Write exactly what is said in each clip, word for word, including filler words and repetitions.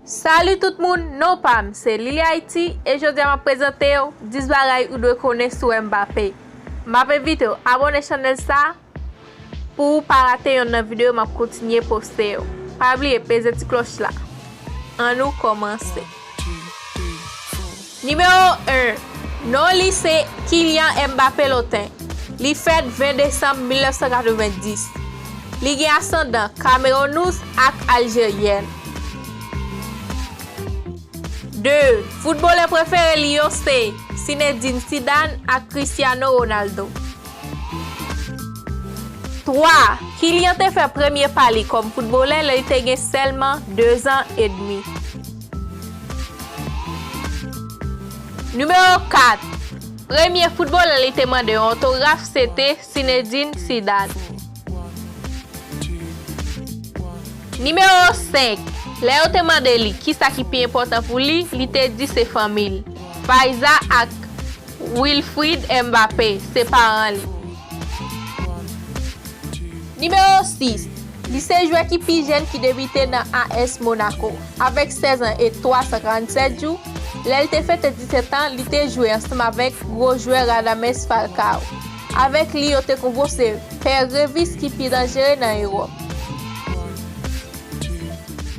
Salut tout moun, non pa m se Lily Haiti e jodi a m ap prezante w dis bagay ou dwe konnen sou Mbappé. M ap envite w abòne chanèl sa pou w pa rate yonn nan videyo m ap kontinye poste yo. Pa bliye peze ti klòch la. Ann nou kòmanse. Nimewo en, non li se Kylian Mbappé Lotin. Li fèt ven desanm mil nèf san katrevenndis. Li gen asandan Kamerounous ak Aljeryèn. De, foutbolè prefere li yo se Zinedine Zidane ak Cristiano Ronaldo. Twa, Kylian te fè premye pa li kòm foutbolè lè li te gen sèlman de zan edmi. Nimewo kat, premye foutbolè li te mande yon otograf se te Zinedine Zidane. Nimewo senk, lè yo te mande li kisa ki pi enpòtan pou li, li te di se fanmi l. Faiza ak Wilfried Mbappé se paran li. Nimewo sis, li se jwè ki pi jèn ki debite nan A S Monaco. Avèk sèz an e twa san karannsèt jou, lè l te fete disèt an, li te jwe ansanm avèk gwo jwè Radamés Falcao. Avèk li, yo te konpose pè revis ki pi danjere nan Ewòp.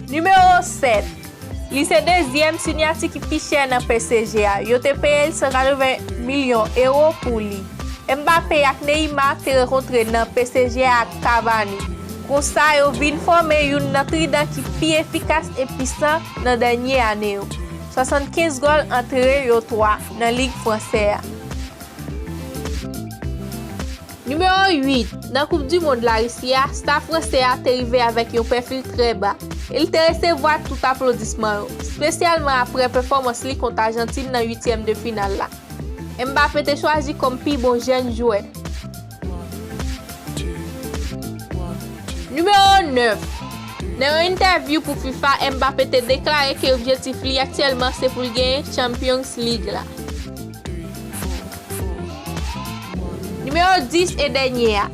Nimewo sèt, li se dezyèm sinyati ki pi chè nan P S G a. Yo te peye l san katreven milyon ewo pou li. Mbappé ak Neymar te rankontre nan P S G a ak Cavani. Konsa, yo vin fòme youn nan tridan ki pi efikas e pwisan nan dènye ane yo. Swasannkenz gòl antre yo twa nan lig fransè a. Nimewo uit, nan Koup di Mond Larisi a, sta fransè a te rive avèk yon pwofil trè ba e li te resevwa tout aplodisman yo, espesyalman apre pèfòmans li kont Ajantin nan uityèm de final la. Mbappé te chwazi kòm pi bon jèn jwè. Nimewo nèf, nan yon entèvyou pou fifa, Mbappé te deklare ke objektif li aktyèlman se pou l genyen Champions League la. Nimewo dis e dènye a.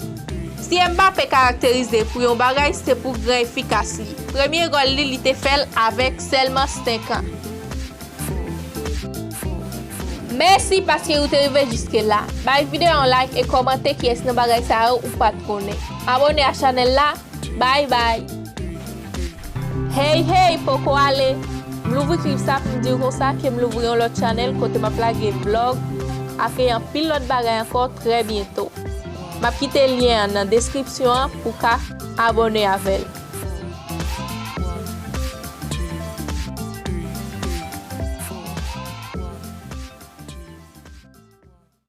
Si Mbappé karakterize pou yon bagay, se pou gran efikas li. Premye gòl li, li te fè l avèk sèlman senk an. Mèsi paske ou te rive jiske la. Bay videyo a yon like e kòmante kiyès nan bagay sa yo ou pa t konnen. Abòne a chanèl la. Bay bay. Hey hey, poko ale. M louvri klip sa pou m di w konsa ke m louvri yon lòt chanèl kote m ap lage vlòg ak anpil lòt bagay ankò trè byento. M ap kite lyen an nan deskripsyon an pou w ka abòne avè l.